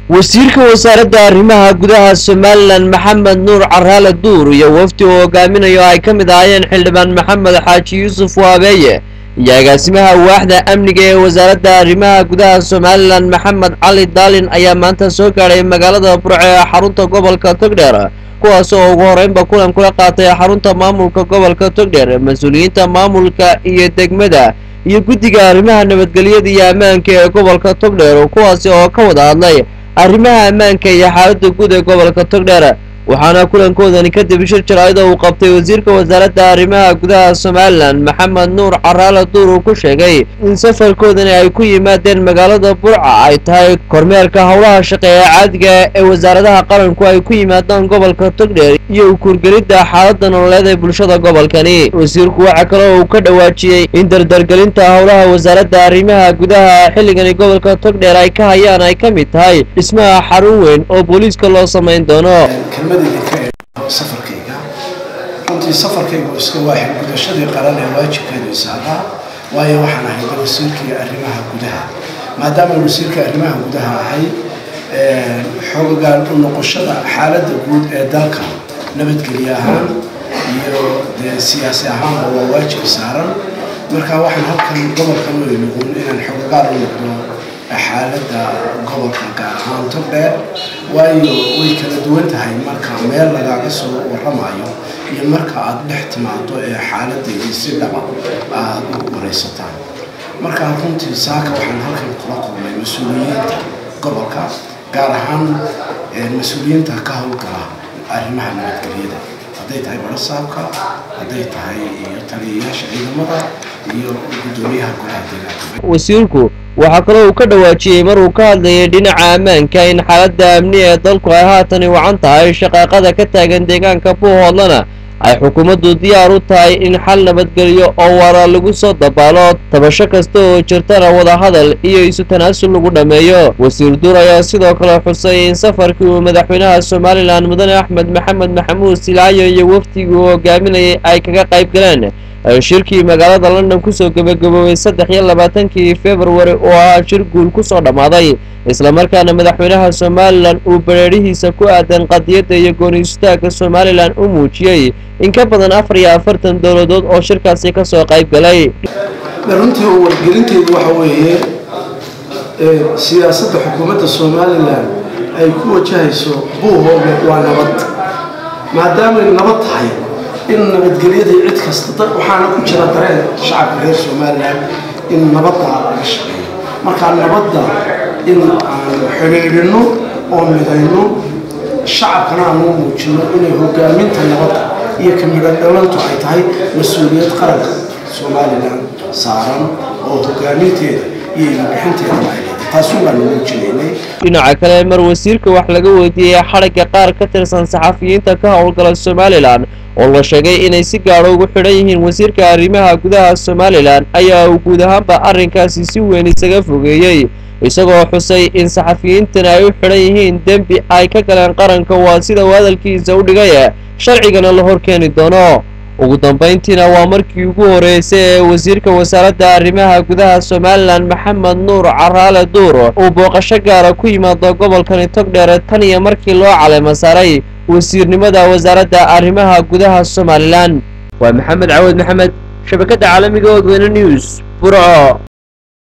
Wasiirka wasaaradda arrimaha gudaha Somalilan Maxamed Nuur Caraale Duur iyo wafdi uu hogaaminayo ay ka mid ahaayeen xildhibaan Maxamed Xaaji Yuusuf Waabeeye iyo agaasimaha waaxda amniga ee wasaaradda arrimaha gudaha Somalilan Maxamed Cali Daalin ayaa maanta soo gaadhay magaalada Burco ee xarunta gobolka Togdheer, kuwaas oo ugu horeynba kulan kula qaatay xarunta maamulka gobolka Togdheer mas-uuliyiinta maamulka iyo degmada iyo guddiga arrimaha nabadgelyada iyo ammaanka ee gobolka Togdheer, kuwaasi oo ka wada hadlay arrimaha ammaanka iyo xaaladda guud ee gobolka Togdheer. Waxaana kulankoodani kadib shir jaraa'id oo uu qabtay wasiirka wasaaradda arrimaha gudaha Somalilan Maxamed Nuur Caraale Duur uu ku sheegay in safarkoodani ay ku yimaadeen magaalada Burca ay tahay kormeerka howlaha shaqe ee caadiga ee wasaaradaha qaranku ay ku yimaadaan gobolka Togdheer iyo u kuurgelidda xaaladda nololeed ee bulshada gobolkani. Wasiirku waxa kale oo uu ka dhawaajiyey in dardargelinta howlaha wasaaradda arrimaha gudaha xilligani gobolka Togdheer ay ka hayaan ay ka mid tahay dhismaha xarun weyn oo booliiska loo samayn doono. Safarkayga runtii safarkaygu iska waaxid gudashadii qaran ee waajibkeedu isaaraa, waayo waxaan ahay wasiirkii arrimaha gudaha. Maadaama wasiirka arrimaha gudaha ahay, xoogagaan u noqoshada xaaladda guud ee dalka nabadgelye ahaan iyo dee siyaasi ahaanba waa waajib saaran. Marka waxaan halkan gobolkan u imiguun inaan xoogagaan u noqdo xaaladda gobolka, gaar ahaan Togdheer, waayo way kala duwan tahay marka meel lagaaga soo waramayo iyo marka aada dhex timaado ee xaaladeedii si dhaba aada u wareysataan. Marka runtii saaka waxaan halkan kula kulmay mas-uuliyiinta gobolka, gaar ahaan mas-uuliyiinta ka howlgala arrimaha nabadgelyada, hadday tahay barasaabka, hadday tahay iyo taliyayaasha ciidamada iyo guddoomiyaha golaha deegaanka. Wasiirku waxaa kaloo uu ka dhawaajiyey mar uu ka hadlayay dhinaca ammaanka in xaaladda amni ee dalku ay haatani wacan tahay, shaqaaqada ka taagan deegaanka Buuhoodlana ay xukuumaddu diyaar u tahay in xal nabadgelyo oo waara lagu soo dabaalo, tabasho kasta oo jirtana wadahadal iyo isu tanaasul lagu dhammeeyo. Wasiir Duur ayaa sidoo kale xusay in safarkii uu madaxweynaha Somalilan mudane Axmed Maxamed Maxamuud Silaayo iyo wafdigii uu hogaaminayay ay kaga qayb galeen shirkii magaalada London kusoo gebagaboobay 23-kii February oo ahaa shir guul kusoo dhammaaday, islamarkaana madaxweynaha Somalilan uu bareerihiisa ku aadan qadiyadda iyo gooni-istaagga Somalilan u muujiyey in ka badan 44 dowladood oo shirkaasi kasoo qayb galay. Runtii wargelinteydu waxa weeye siyaasadda xukuumadda Somalilan ay ku wajahayso Buuhoodle waa nabad. Maadaamay nabad tahay, in nabadgelyadii cid kasta, waxaana ku jira dareen shacabka reer Somalilan in nabadda laga shaqeeyo. Markaa nabadda in aan xidhiidhino oo midayno shacabkana aanu muujino inay hogaaminta nabadda iyo ka midho dhalantu ay tahay mas-uuliyad qaranka Somalilan saaran oo hogaaminteeda iyo ilobixinteeda ay leedahay, taasuun baanu muujinaynay. Dhinaca kale, mar wasiirka wax laga weydiiyey xadhigga qaar ka tirsan saxafiyiinta ka howlgala Somalilan oo la sheegay inay si gaadho ugu xidhan yihiin wasiirka arrimaha gudaha Somalilan, ayaa uu guud ahaanba arrinkaasi si weyn isaga fogeeyey, isagoo xusay in saxafiyiintan ay u xidhan yihiin dembi ay ka galeen qaranka, waa sida uu hadalkiisa u dhigay, sharcigana la hor keeni doono. Ugu dambayntiina, waa markii ugu horeysay ee wasiirka wasaaradda arrimaha gudaha Somalilan Maxamed Nuur Caraale Duur uu booqasho gaara ku yimaado gobolkani Togdheer tan iyo markii loo caleema saaray wasiirnimada wasaaradda arrimaha gudaha Somalilan. Waa Maxamed Cawad Maxamed, shabakadda caalamiga Oodweyne News, Burco.